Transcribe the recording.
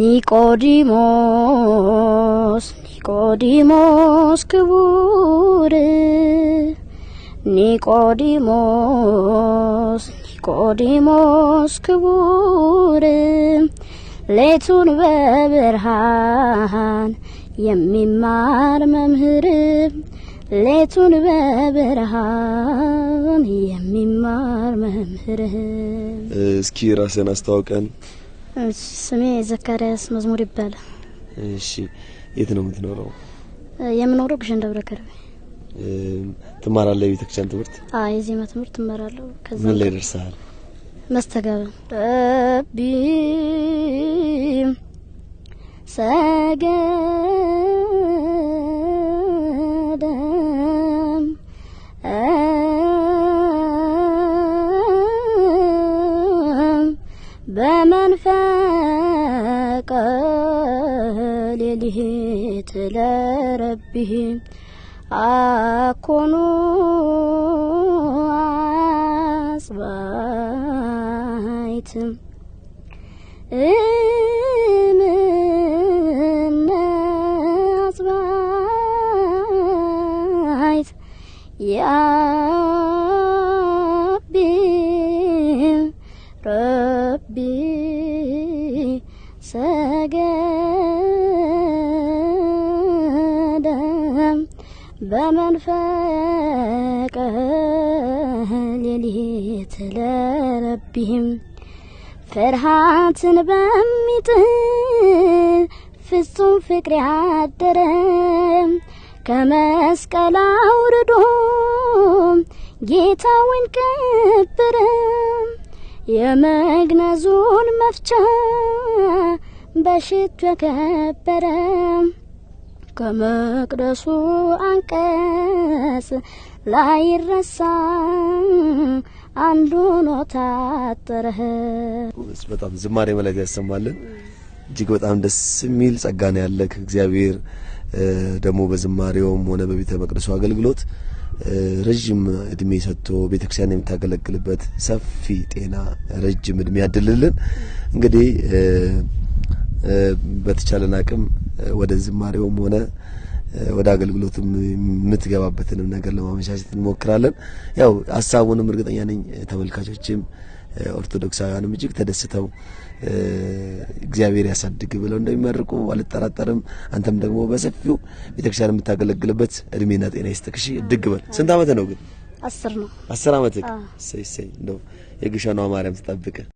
ኒቆዲሞስ ኒቆዲሞስ ክቡር ኒቆዲሞስ ኒቆዲሞስ ክቡር ሌቱን በብርሃን የሚማር መምህር ሌቱን በብርሃን የሚማር መምህር። እስኪ ራስን አስተዋውቀን። ስሜ ዘካርያስ መዝሙር ይባላል። እሺ፣ የት ነው የምትኖረው? የምኖረው ግሸን ደብረ ከርቤ። ትማራለህ የቤተክርስቲያን ትምህርት? አዎ፣ የዜማ ትምህርት እማራለሁ። ከዛ ምን ላይ ደርሰሃል? መስተጋብር ረቢ ሰገደም በመንፈቀ ሌሊት ለረቢህ አኮኑ አጽባይት እምነ አጽባይት ያቢ ረቢ ሰገደ በመንፈቀ ሌሊት ለረቢህም ፍርሃትን በሚጥል ፍጹም ፍቅር ያደረ ከመስቀል አውርዶ ጌታውን ቀበረ። የመግነዙን መፍቻ በሽቱ የከበረ ከመቅደሱ አንቀጽ ላይረሳ አንዱ ሆኖ ታጠረ። በጣም ዝማሬ መላእክት ያሰማልን። እጅግ በጣም ደስ የሚል ጸጋ ነው ያለክ። እግዚአብሔር ደግሞ በዝማሬውም ሆነ በቤተ መቅደሱ አገልግሎት ረጅም እድሜ ሰጥቶ ቤተክርስቲያን የምታገለግልበት ሰፊ ጤና፣ ረጅም እድሜ ያድልልን። እንግዲህ በተቻለን አቅም ወደ ዝማሬውም ሆነ ወደ አገልግሎትም የምትገባበትንም ነገር ለማመቻቸት እንሞክራለን። ያው ሀሳቡንም እርግጠኛ ነኝ ተመልካቾችም ኦርቶዶክሳውያንም እጅግ ተደስተው እግዚአብሔር ያሳድግ ብለው እንደሚመርቁ አልጠራጠርም። አንተም ደግሞ በሰፊው ቤተክርስቲያን የምታገለግልበት እድሜና ጤና ይስጥክ። እሺ፣ እድግ በል። ስንት አመት ነው ግን? 10 ነው። 10 አመት። እሰይ እሰይ። እንደው የግሸኗ ማርያም ትጠብቅህ።